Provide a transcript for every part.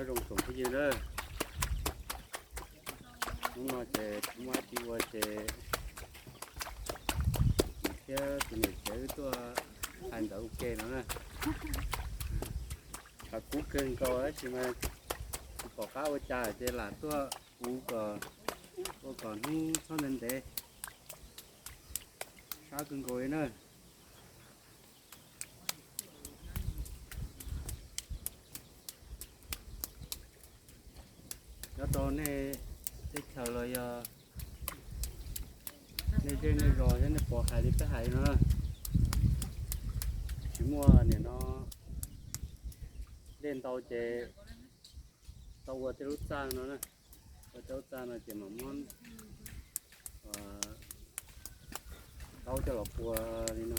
Nyob zoo tsoom phooj ywg na, hnub no ces kuv muaj dab tsi ua ces kuv thiab tus niam tsev wb tuaj hais ntawv ua ke no na. Tshav kub kawg nkaus tab sis mas tsis pom qab ua cas ces lam tuaj ua kom, ua kom hnub txhob ntev ntev, sab kawg nkaus li na. Nyob rau nej teb chaws los yog nej zej nej zos thiab nej pom hais li peb hais no na, tsis muaj nim no dej ntau ces tau ua tej lub txaj no na, ua tej lub txaj no ces mam muab taub coj los pua li no,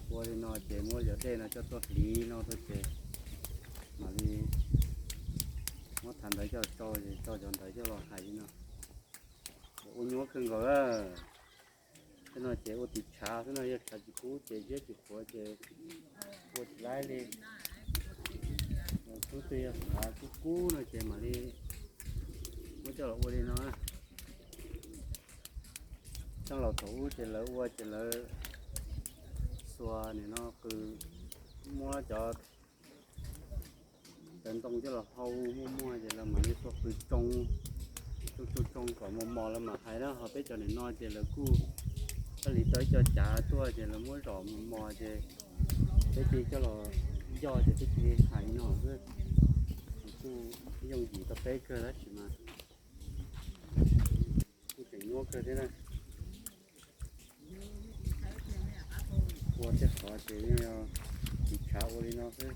pua li no ces muab cov dej no coj tuaj hliv no rau ces mam li muab thav ntawv coj los tsau ces tso cov ntawv coj los hais li no. Ua nyuaj kawg nkaus lawm. Tej no ces ua tiv tshav xwb no, yog tshav tsis kub ces ziab tsis qhuav ces ua tsis laib li. Tub twg yog tshav kub kub no ces mam li muab coj los ua li no. Coj los thaum ub ces lawv ua ces lawv xuas nim no qws, muab cov cov ntoo coj los hau muaj muaj ces lawv mam li xuas qws tsoo, tsoo tsoo tsoo kom mos mos lawv mam hais na. Ho peb cov nim no ces lawv kuj koj li tau ib co cav tuaj ces lawv muab zom mos mos ces peb cia coj los yog ces peb cia li hais no xwb. Kuj yooj yim rau peb kawg tab sis mas kuj tseem nyuaj kawg thiab na. Ua tej qhov ces yeej yog tiv tshav ua li no xwb.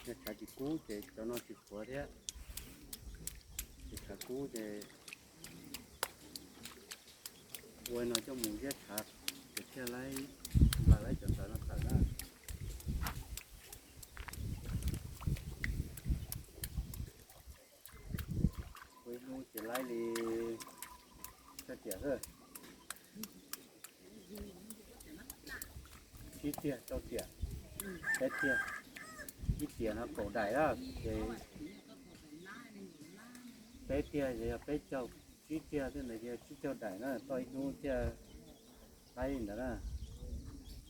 Yog tshav tsis kub ces cov no tsis qhuav thiab. Tiv tshav kub ces ua no coj mus ziab tshav ces thiaj laib, nplas laib cov ntawv no tawm na. Ua ib hnub ces laib li tsawg tiam xwb? Tsib tiag, rau tiam, peb tiag. Ib tiam no kaum daim na, ces peb tiag ces yog peb caug, tsib tiag thiab ntawd ces tsib caug daim na, tau ib hnub thiaj laib li ntawd na.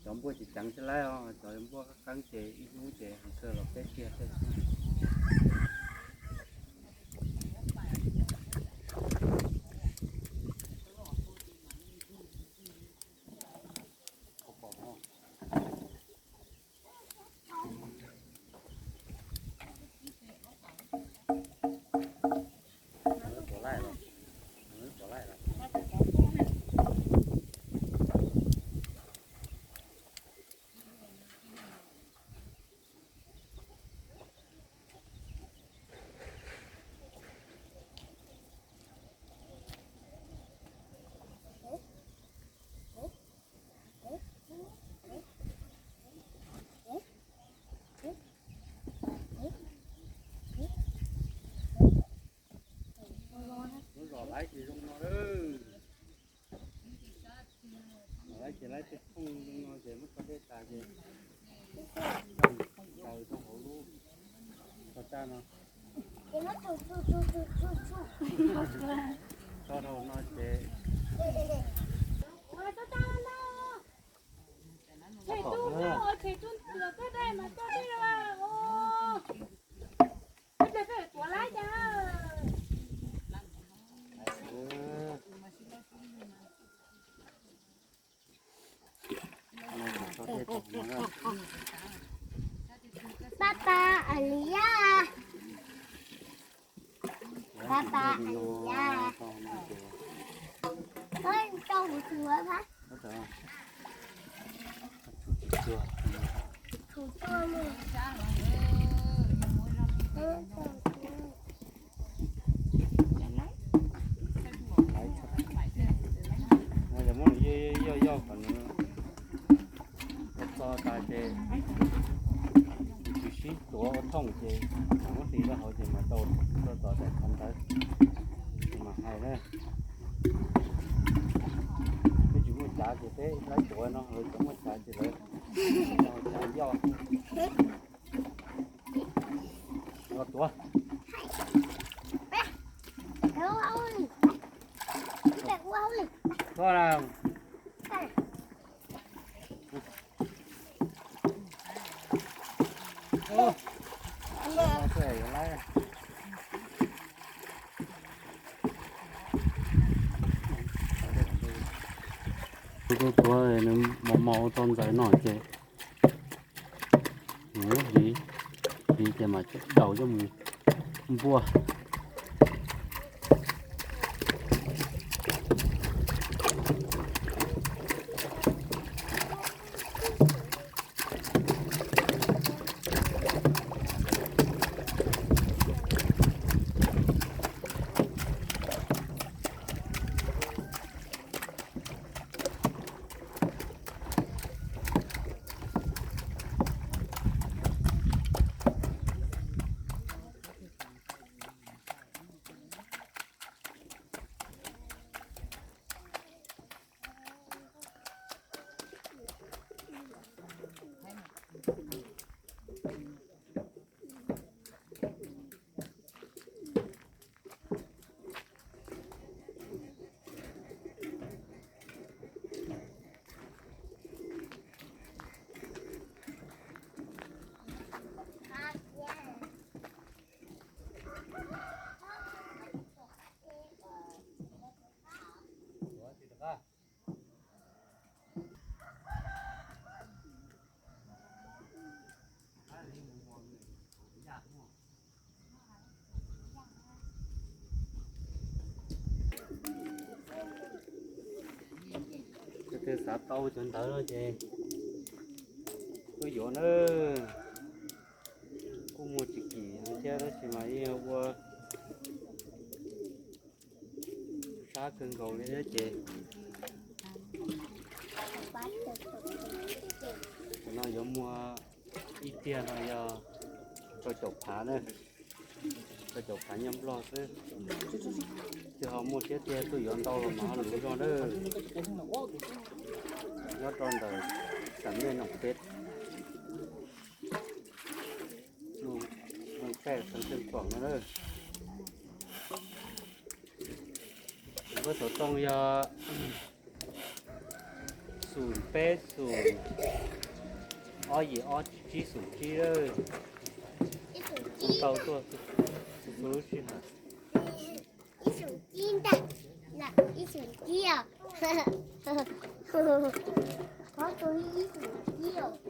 Cov npuaj ceev ceev thiaj laib os, cov npuaj qab qeeb ces ib hnub ces heev kawg los peb tiag xwb. Lub zos laib ces zoo no lawm. Laib ces laib tej thooj zoo no ces muab tso dej tas ces tso rau hauv lub tog raj no. Tso rau no ces Pab pab Alia. Pab pab Alia. Koj rau hauv tsuav pab. Tsuav tsuav mus. Muab nws yoj yoj kom nws txo txo tas ces tsis sib tuav ua thooj ces muab hliv rau hauv ces mas tau tuaj tom daim qhov ntawd ces mas hais na. Peb tsis muaj cav ces peb laib tuav no, lawv cov muaj cav ces lawv cav yoj. Los tuav Tuav tuav nws mos mos ua tau ntxaws no ces, hliv, hliv ces mas daus coj mus npuaj. Xav tau cov ntawv no ces kuj yuav na, kuj muaj tsis kim thiab tab sis mas yeej ua sab kawg nkaus li thiab ces no yuav muag ib tiag no yog rau caum phav na, rau caum phav nyob Nplog xwb. Tsis ho muaj siab tiag tuaj yuav ntau los mas ho luv zog na. Nyob rau ntawm Xam Mej Noom Peb, Noom Peb xeev Xeev Khuam no na. Npawb xov tooj yog xum peb xum ob yim ob tsib xum tsib. Tau tuaj xu lub sij hawm. Ib xum tsib ntag, ib xum tsib os. Qhov tus ib xum tsib os.